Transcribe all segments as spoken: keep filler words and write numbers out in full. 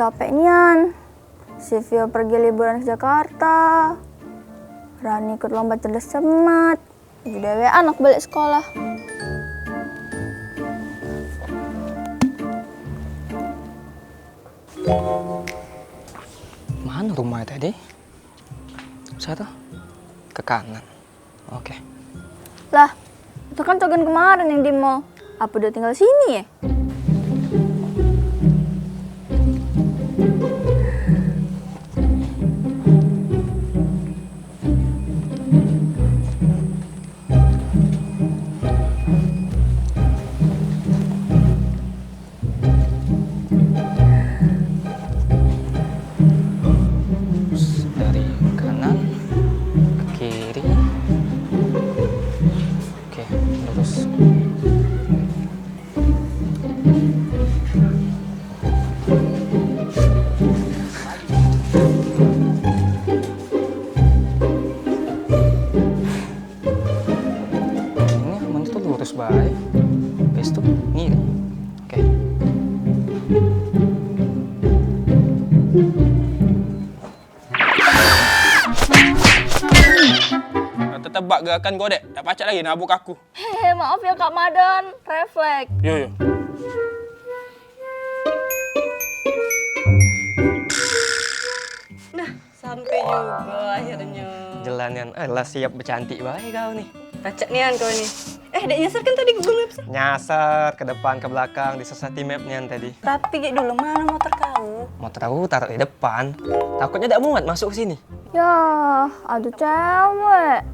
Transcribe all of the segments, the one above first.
Capek nian. Si Vio pergi liburan ke Jakarta. Rani ikut lomba cerdas cermat. Baju dewean aku balik sekolah. Mana rumah tadi? Satu ke kanan. Oke. Lah, itu kan cogan kemarin yang di mall. Apa dia tinggal sini ya? Dari kanan ke kiri. Oke, lurus. Ini aman tuh, lurus baik. Habis tuh ngiri. Oke. Nah, tetebak gerakan kau, Dek. Tak pacak lagi nabuk aku. Hehe, maaf ya, Kak Madan. Refleks. Yo, yo. Nah, sampai juga akhirnya. Jelan nian, eh, lah siap becantik bae kau nih. Pacak nian kau nih. Eh, dek nyasar kan tadi Google Maps? Nyasar ke depan, ke belakang, disesati map nian tadi. Tapi gek dulu, mana motor kau? Motor aku taruh di depan. Takutnya dak muat masuk ke sini. Yah, aduh cewek.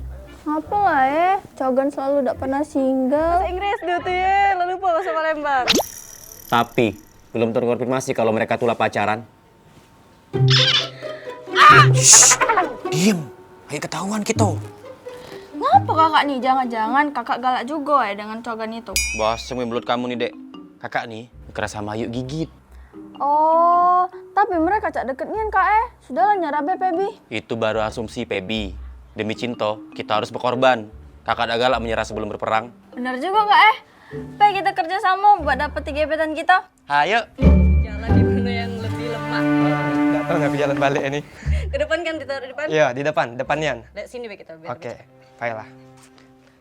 Ngapa lah eh? Cogan selalu dak pernah single. Bahasa Inggris dia tuh ya, lalu lupa bahasa Palembang. Tapi, belum terkonfirmasi kalau mereka tuh lah pacaran. Shh, diem. Ayo ketahuan kita. Ngapa kakak nih? Jangan-jangan kakak galak juga ya dengan cogan itu. Bos, semua mulut kamu nih, Dek. Kakak nih, kerasa mayuk gigit. Oh, tapi mereka cak deket nian, Kak, eh. Sudahlah, nyerah be, Pebi. Itu baru asumsi, Pebi. Demi cinta, kita harus berkorban. Kakak dak galak menyerah sebelum berperang. Bener juga, Kak, eh. Pe, kita kerja sama buat dapet gebetan kita. Hayo. Jalan di mana yang lebih lemak? Dak tahu, tapi jalan balik ini. Ke depan kan, ditaruh di depan? Iya, di depan, depan nian. Dek sini be kita biar. Oke, baiklah.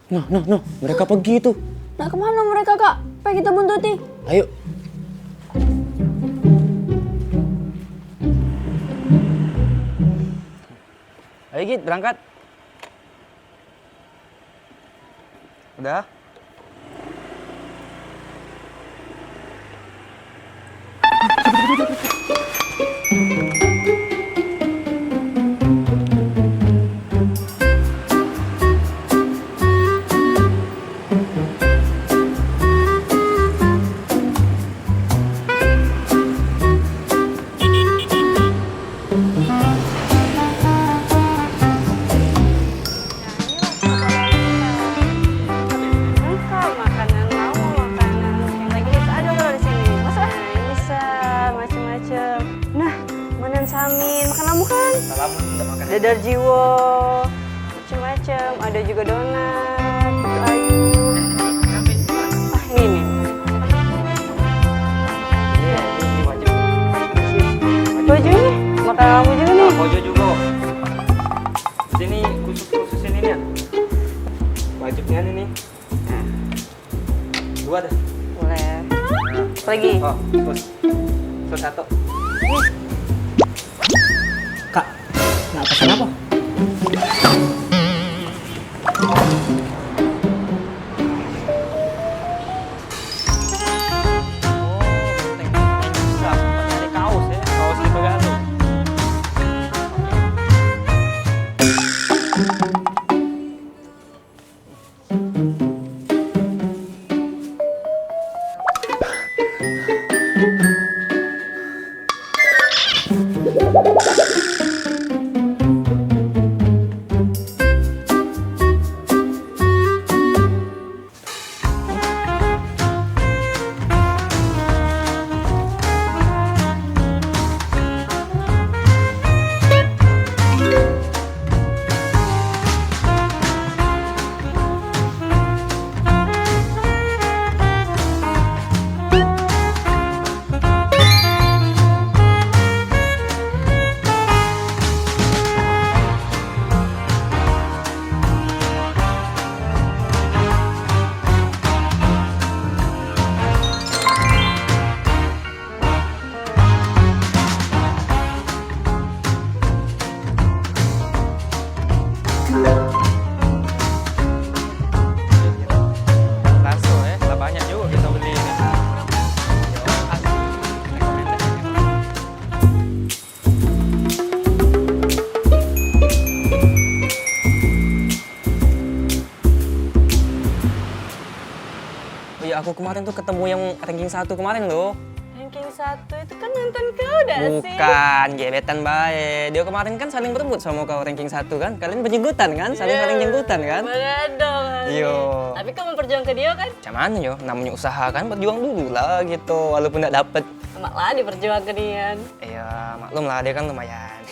Nah, nah, nah, mereka pergi tuh. Nak kemana mereka, Kak? Pe kita buntuti. Ayo. Ayo, Git, berangkat. Udah? Nah, ini loh, makanan kita. Lengkap, makanan lama, makanan yang lagi hits ada loh di sini. Masuk, ah. Nah, ini bisa macam-macam. Nah, manan samin, makan lama kan? Makan lama, tidak makan. Dadar jiwo, macam-macam. Ada juga donat, ayu. Ah, ini nih. Iya, ini wajib. Baju nih, makan lama juga nih. Baju juga. Sini khusus, khusus ini nih. Wajibnya ini nih. Dua dah. Boleh. Nah. Lagi. Oh, terus. Terus satu. Kak, nak pesan apa? Aku kemarin tuh ketemu yang ranking satu kemarin loh. Ranking satu itu kan mantan kau dah sih? Bukan, gebetan bae. Dia kemarin kan saling berebut sama kau ranking satu kan? Kalian berjenggutan kan? Saling-saling jenggutan kan? Beredar. Iyo. Tapi kau memperjuangkan dia kan? Macam mana yo? Namanya usaha kan, berjuang dulu lah gitu. Walaupun ndak dapet. Mak lah diperjuangkan nian. Iya, maklum lah, dia kan lumayan.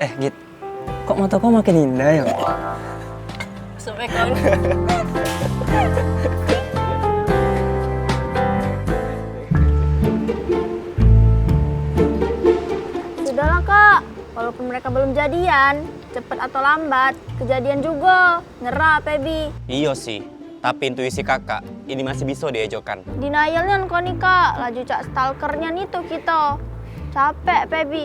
Eh, Git, kok mata kau makin indah ya? Sampai kau. Sudahlah, Kak. Walaupun mereka belum jadian, cepet atau lambat, kejadian juga. Nyerah, Pebi. Iyo sih, tapi intuisi kakak ini masih bisa diejokan. Denial nian kau ni, Kak. Laju cak stalker nian itu kita. Capek, Pebi.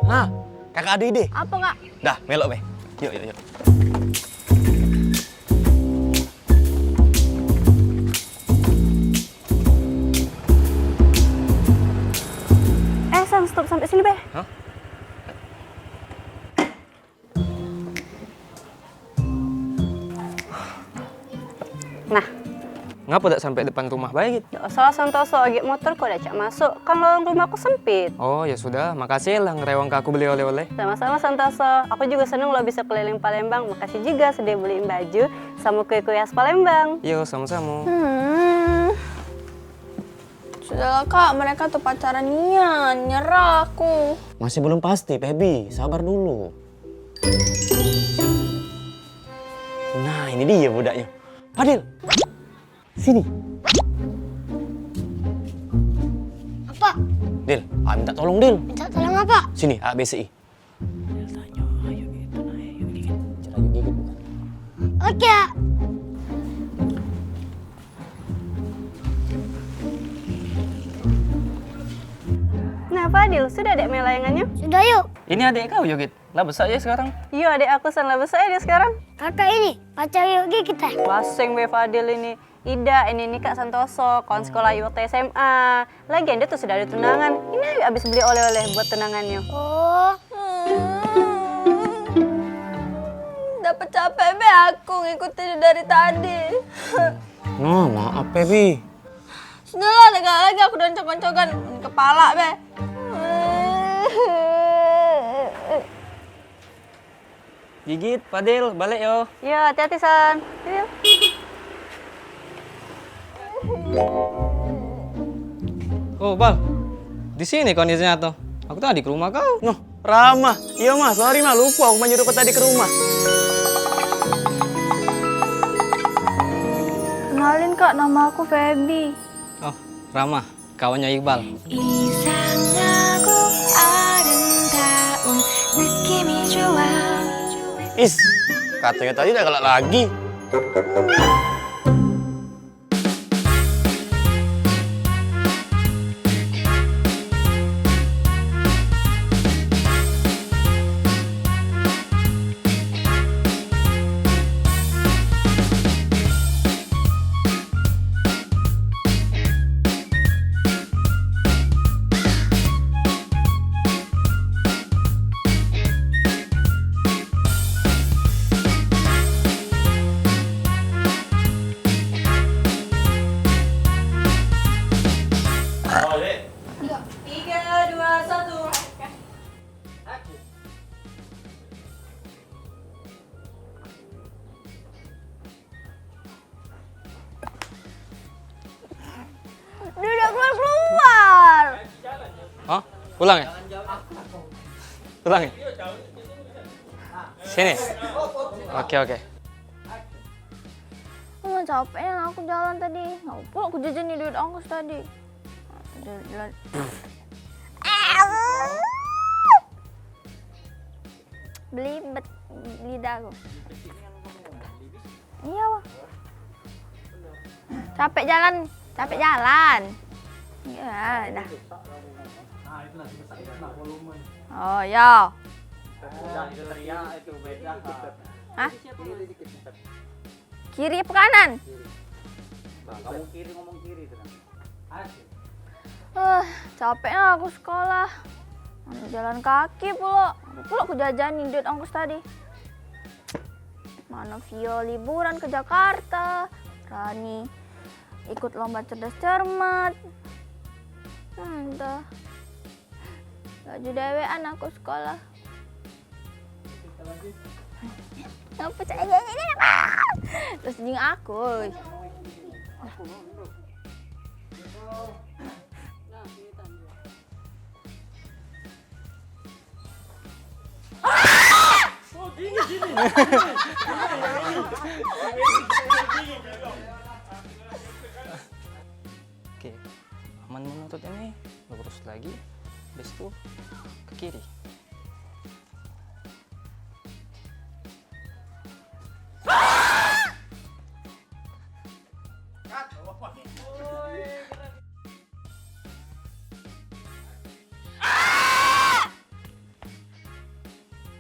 Hah, kakak ada ide. Apa, Kak? Dah, melok be. Yuk, yuk, yuk. Eh, San, stop sampai sini be. Hah? Nah. Ngapa dak sampai depan rumah bae, Git? Dak usah Santoso, agek motor kau dak cak masuk. Kan lorong rumahku sempit. Oh, ya sudah. Makasih lah ngerewang ke aku beli oleh-oleh. Sama-sama Santoso. Aku juga seneng lo bisa keliling Palembang. Makasih juga sudah beliin baju sama kue-kue khas Palembang. Yo, sama-sama. Hmm. Sudahlah, Kak, mereka tuh pacaran nian, nyerah aku. Masih belum pasti, Pebi. Sabar dulu. Nah, ini dia budaknya. Fadil, sini. Apa? Dil, ah, minta tolong, Dil. Minta tolong apa? Sini, ah, B C I. Dil, tanyo, ayo gitu, nah, ayo gigit. Cara ayo gigit, bukan? Oke. Nah, Fadil, sudah dek main layangannya? Sudah, yuk. Ini adik kau, Yogit? Lah besak ye sekarang? Iyo, adik aku San lah besak ye dio sekarang. Kakak ini, pacar Yogi kita. Waseng be Fadil ini. Idak, ini ni Kak Santoso, kawan sekolah ayu waktu S M A. Lagian dio tuh sudah ada tunangan. Ini ayu abis beli oleh-oleh buat tunangannya. Oh. Dah pecah be aku ngikutin dari tadi. Nah, maaf, Pebi. Sudahlah, lega lagi aku dan congkan-congkan kepala be. Gigit, Fadil, balik yo. Yo, hati-hati San. Fadil. Oh, Bal. Di sini kau ni ternyata. Aku tadi ke rumah kau. Noh, Rama. Iyo, Mas. Sorry, Mas. Lupa aku manjuru kau tadi ke rumah. Kenalin, Kak. Nama aku Feby. Oh, Rama. Kawannya Iqbal. Is, katanya tadi dah galak lagi. Tiga, dua, satu. Dia dak keluar-keluar. Hah? Ulang ya? Ulang ya? Sini. Oke, oke. Oh, capeknya aku jalan tadi. Ngapa aku jajan ni duit ongkos tadi? Aduh, lo-, belibet lidah aku. Iya, wah. Capek jalan, capek jalan. Iya, dah. Oh, ya. Hah? Kiri apa kanan? Nah, kamu kiri, ngomong kiri tuh. Eh, capeknya aku sekolah. Mana jalan kaki pula. Pula aku jajanin duit ongkos tadi. Mana Vio liburan ke Jakarta. Rani ikut lomba cerdas cermat. Entah. Laju dewean aku sekolah. Ngapa cak ini, ini, ini? Terus jing aku. Oke, aman menuntut ini, lurus lagi, habis itu ke kiri.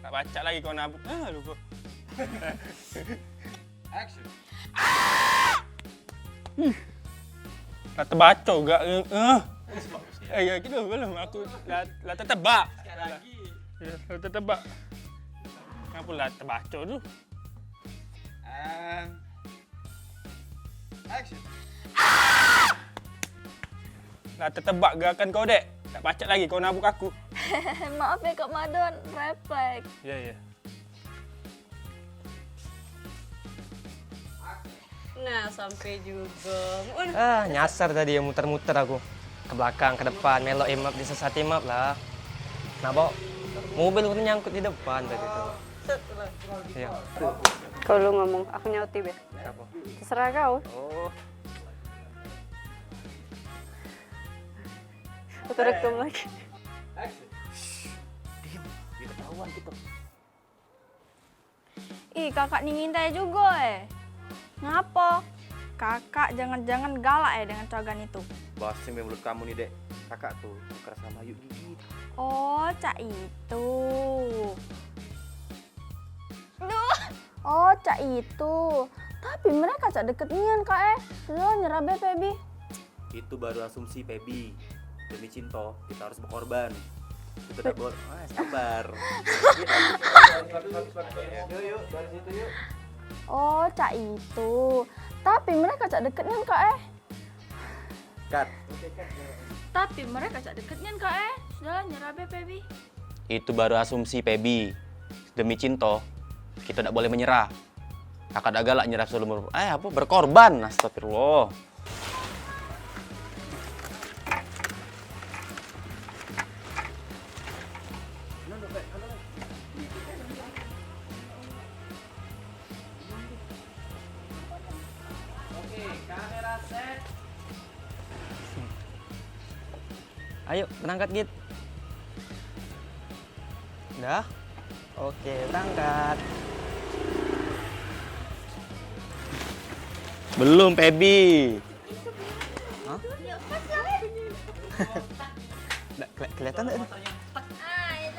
Tak pacak lagi kau nabuk. Ah, lupa. Action. Hmm. Lah tebaco gak, eh, eh. Eh, ya gitu belum aku lah, lah tetebak. Sekali lagi. Ya, lah tetebak. Ngapa lah tebaco tu? And action. Lah tetebak gerakan kau, Dek. Tak pacak lagi kau nabuk aku. Maaf ya, Kak Madon, refleks. Ya, ya. Nah, sampai juga. Ah, nyasar tadi ya, muter-muter aku. Ke belakang, ke depan, melok imap, disesat imap lah. Nah, bawa mobil pun nyangkut di depan tadi tuh. Set lah. Iya. Kau lu ngomong, aku nyauti be. Apa? Terserah kau. Oh. Aku rekam lagi. Shh, diem. Dia ketahuan kita. Ih, kakak ni ngintai juga eh. Ngapo? Kakak jangan-jangan galak eh dengan cogan itu. Basing be mulut kamu ni, Dek. Kakak tuh suka sama Ayu gigit. Oh, cak itu. Duh. Oh, cak itu. Tapi mereka cak deket nian, Kak eh. Lo nyerah be, Pebi. Itu baru asumsi, Pebi. Demi cinta, kita harus berkorban. Kita tak boleh. Ah, sabar. Yuk, yuk, dari situ yuk. Oh, cak itu. Tapi mereka cak deket nian, Kak eh. Cut. Tapi mereka cak deket nian, Kak eh. Sudahlah, nyerah be, Pebi. Itu baru asumsi, Pebi. Demi cinta, kita dak boleh menyerah. Kakak dak galak nyerah sebelum ber-, eh, apa, berkorban. Astagfirullah. Oke, kamera set. Ayo, berangkat, Git. Dah. Oke, berangkat. Belum, Pebi. Hah? Dak keli-, kelihatan dak?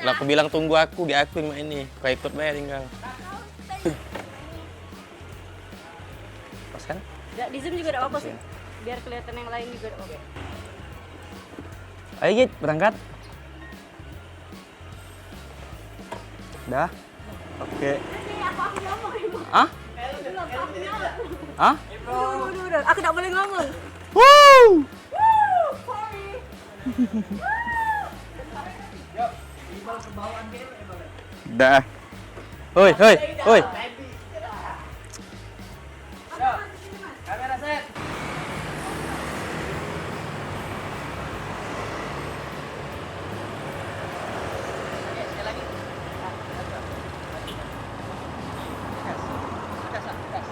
Lah, aku bilang tunggu aku, gek aku yang main ni. Kau ikut bae tinggal. Pas kan? Dak, di zoom juga dak apa-apa sih. Biar kelihatan yang lain juga dak apa-apa. Ayo, Git, berangkat. Dah. Oke. Hah? Hah? Udah, udah, udah. Aku dak boleh ngomong. Woo! Dah. Hoi, hoi, hoi. Kamera set. Oke, sekali lagi. Gas. Gas, gas, gas.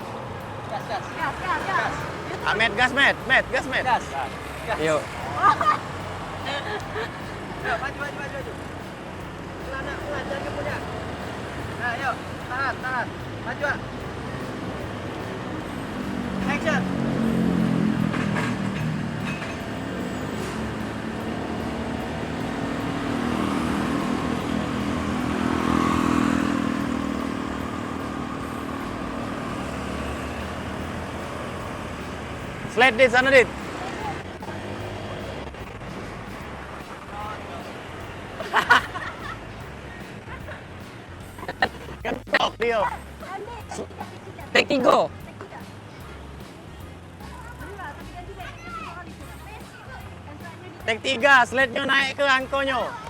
Gas, gas. Gas, gas, gas. Ah, Met, gas, Met. Met, gas, Met. Gas. Gas. Yuk. Ayo, maju, maju, maju, maju. Pelan, nak, pelan, jangan ngebut, ya. Nah, ayo, tahan, tahan. Maju, ah. Action. Slide, Dit, sana, Dit. Kentok dia. Take tiga. Take tiga, slide-nyo naik ke angkonyo.